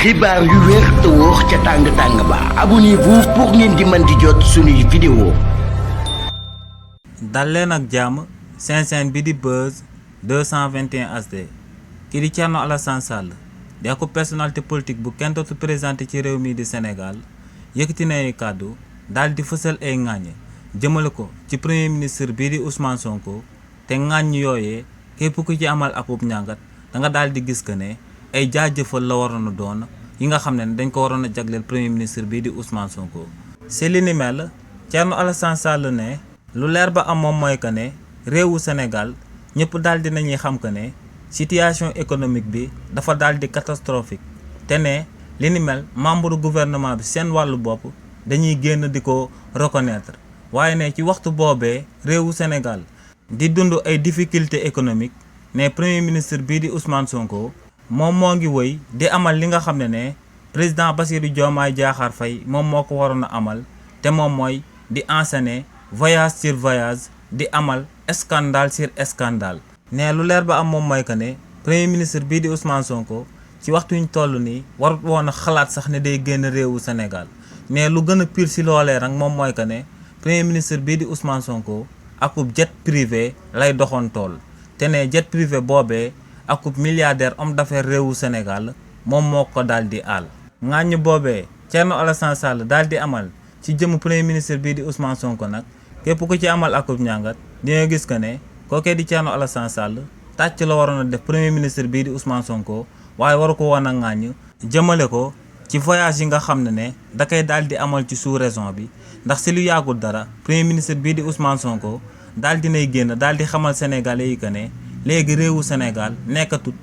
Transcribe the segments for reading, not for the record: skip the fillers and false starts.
xibaar yu wér te wóor ca tàng ba abonnez-vous pour ngeen di mën di jot suñuy vidéo. dal leen ak jàmm seen bi di Buzz 221 HD kii di Thierno Alassane Sall di ko personnalité politique bu kenn dootu présenté ci réew mi di Sénégal yëkkati na ay kàddu daal di fësal ay ŋàññ jëmale ko ci premier ministre bii di Ousmane Sonko te ŋàññ yooyee képp ku ci amal akub ñàngat da nga daal di gis que ne ay jaajëfal la waroon a doon yi nga xam ne dañ ko waroon a jagleel premier ministre bii di Ousmane Sonko. si li ni mel Thierno Alassane Sall ne lu leer ba am moom mooy que ne réewu Sénégal ñëpp daal di nañuy xam que ne situation économique bi dafa daal di catastrophique te ne li ni mel membre gouvernement bi seen wàllu bopp dañuy génn di ko reconnaître waaye ne ci waxtu boobee réewu Sénégal di dund ay difficultés économiques ne premier ministre bii di Ousmane Sonko. moom moo ngi wëy di amal li nga xam ne président Bassirou Diomaye Diakhar Faye moom moo ko waroon a amal te moom mooy di enchaîner voyage sur voyage di amal scandale sur scandale. ne lu leer ba am moom mooy que ne premier ministre bii di Ousmane Sonko ci waxtu ñu toll nii warut woon a xalaat sax ne day génn réewu Sénégal ne lu gën a pire si loolee nag moom mooy que ne premier ministre bii di Ousmane Sonko akub jet privé lay doxoon tool te ne jet privé boobee. akub milliardaire homme d'affaires réewu Sénégal moom moo ko daal di aal ŋàññ boobee Thierno Alassane Sall daal di amal ci jëmu premier ministre bii di Ousmane Sonko nag képp ku ci amal akub ñàngat di nga gis que ne kookee di Thierno Alassane Sall tàcc la waroon a def premier ministre bii di Ousmane Sonko waaye waru ko woon a ŋàññ jëmale ko ci voyage yi nga xam ne da koy daal di amal ci sous-région bi ndax si lu yàggul dara premier ministre bii di Ousmane Sonko daal di nay génn daal di xamal sénégalais yi que ne léegi réewu Sénégal nekkatut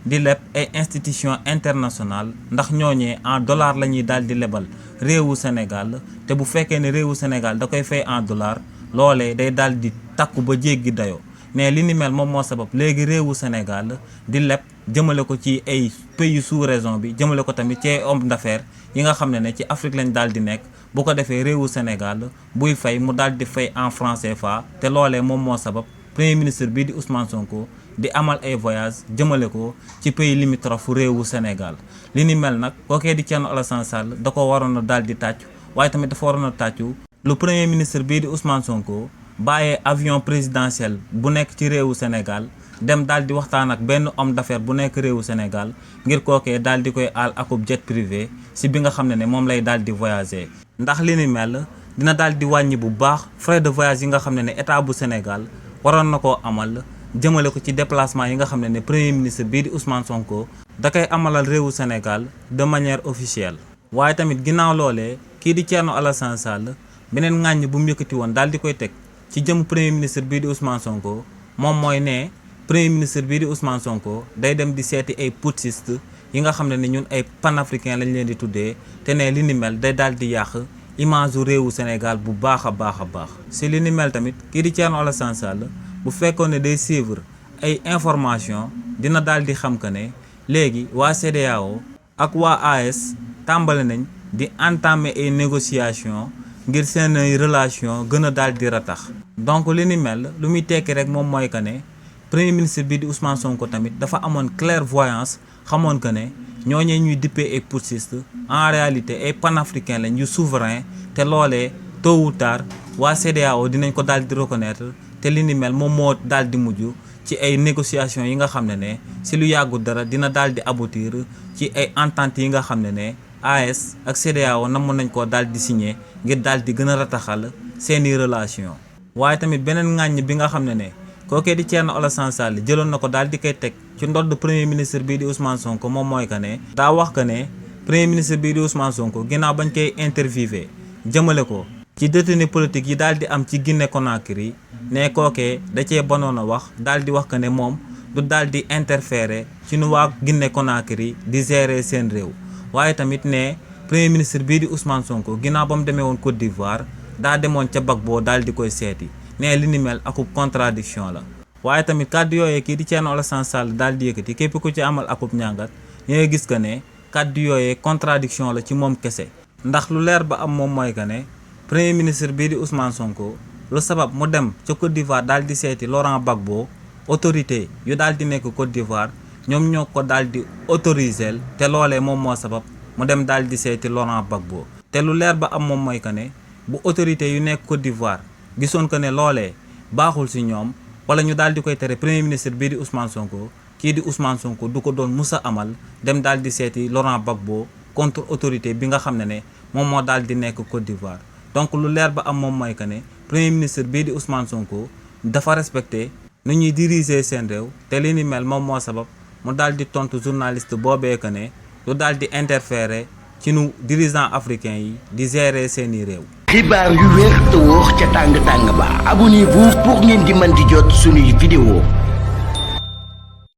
di leb ay institution internationale ndax ñooñee en dollar la ñuy daal di lebal réewu Sénégal te bu fekkee ne réewu Sénégal da koy fay en dollar loolee day daal di takku ba jéggi dayoo mais li ni mel moom moo sabab léegi réewu Sénégal di leb jëmale ko ci ay pays sous-région bi jëmale ko tamit ci ay hommes d'affaires yi nga xam ne ci Afrique lañ daal di nekk bu ko defee réewu Sénégal buy fay mu daal di fay en franc CFA te loolee moom moo sabab premier ministre bii di Ousmane Sonko di amal ay voyage jëmale ko ci pays limitrophe réewu Sénégal li ni mel nag kookee di Thierno Alassane Sall da ko waroon a daal di tàccu waaye tamit dafa waroon a tàccu lu premier ministre bii di Ousmane Sonko bàyyee avion présidentiel bu nekk ci réewu Sénégal dem daal di waxtaan ak benn homme d'affaires bu nekk réewu Sénégal ngir kookee daal di koy aal akub jet privé si bi nga xam ne moom lay daal di voyager ndax li ni mel dina daal di wàññi bu baax frais de voyage yi nga xam ne état bu Sénégal waroon na koo amal jëmale ko ci déplacement yi nga xam ne premier ministre bii di Ousmane Sonko da koy amalal réewu Sénégal de manière officielle. waaye tamit ginnaaw loolee kii di Thierno Alassane Sall beneen ŋàññ bu mu yëkkati woon daal di koy teg ci jëm premier ministre bii di Ousmane Sonko moom mooy ne premier ministre bii di Ousmane Sonko day dem di seeti ay putschistes yi nga xam ne ñun ay panafricain lañ leen di tuddee te ne li ni mel day daal di yàq image u réewu Sénégal bu baax a baax a baax. si li ni mel tamit kii di Thierno Alassane Sall bu fekkoon ne day suivre ay information dina daal di xam que ne léegi waa CEDEAO ak waa AES tàmbale nañ di entamer ay négociations ngir seen relation gën a daal di ratax. donc li ni mel lu muy tekki rek moom mooy que ne premier ministre bi di Ousmane Sonko tamit dafa amoon clairvoyance xamoon que ne ñooñee ñuy dippee ay putschistes en réalité ay panafricains lañ yu souverain te loolee tôt ou tard waa CEDEAO dinañ ko daal di reconnaître. te li ni mel moom moo daal di mujj ci ay négociations yi nga xam ne si lu yàggul dara dina daal di aboutir ci ay ententes yi nga xam ne AES ak CEDEAO namoon nañ koo daal di signé ngir daal di gën a rataxal seeni relation waaye tamit beneen ŋàññ bi nga xam ne kookee di Thierno Alassane Sall jëloon na ko daal di koy teg ci ndodd premier ministre bii di Ousmane Sonko moom mooy que ne daa wax que ne premier ministre bii di Ousmane Sonko ginnaaw bañ koy interviewé jëmale ko ci détenu politique yi daal di am ci Guinée Conakry ne kookee da cee banoon a wax daal di wax que ne moom du daal di interférer ci nu waa Guinée Conakry di gérer seen réew waaye tamit ne premier ministre bii di Ousmane Sonko ginnaaw ba mu demee woon Côte d'Ivoire daa demoon ca Gbagbo daal di koy seeti ne li ni mel akub contradiction la waaye tamit kàddu yooyee kii di Thierno Alassane Sall daal di yëkkati képp ku ci amal akub ñàngat ñi gis que ne kàddu yooyee contradiction la ci moom kese ndax lu leer ba am moom mooy que ne premier ministre bii di Ousmane Sonko lu sabab mu dem ca Côte d'Ivoire daal di seeti Laurent Gbagbo autorité yu daal di nekk Côte d'Ivoire ñoom ñoo ko daal di autoriser te loolee moom moo sabab mu dem daal di seeti Laurent Gbagbo. te lu leer ba am moom mooy que ne bu autorité yu nekk Côte d'Ivoire gisoon que ne loolee baaxul si ñoom wala ñu daal di koy tere premier ministre bii di Ousmane Sonko kii di Ousmane Sonko du ko doon musa amal dem daal di seeti Laurent Gbagbo contre autorité bi nga xam ne moom moo daal di nekk Côte d'Ivoire. donc lu leer ba am moom mooy que ne premier ministre bii di Ousmane Sonko dafa respecté nu ñuy diriger seen réew te li ni mel moom moo sabab mu daal di tontu journaliste boobee que ne lu daal di interférer ci nu dirigeants africains yi di gérer seeni réew. xibaar yu wér te wóor ca tàng tàng ba abonnez-vous pour ngeen di mën di jot suñuy vidéo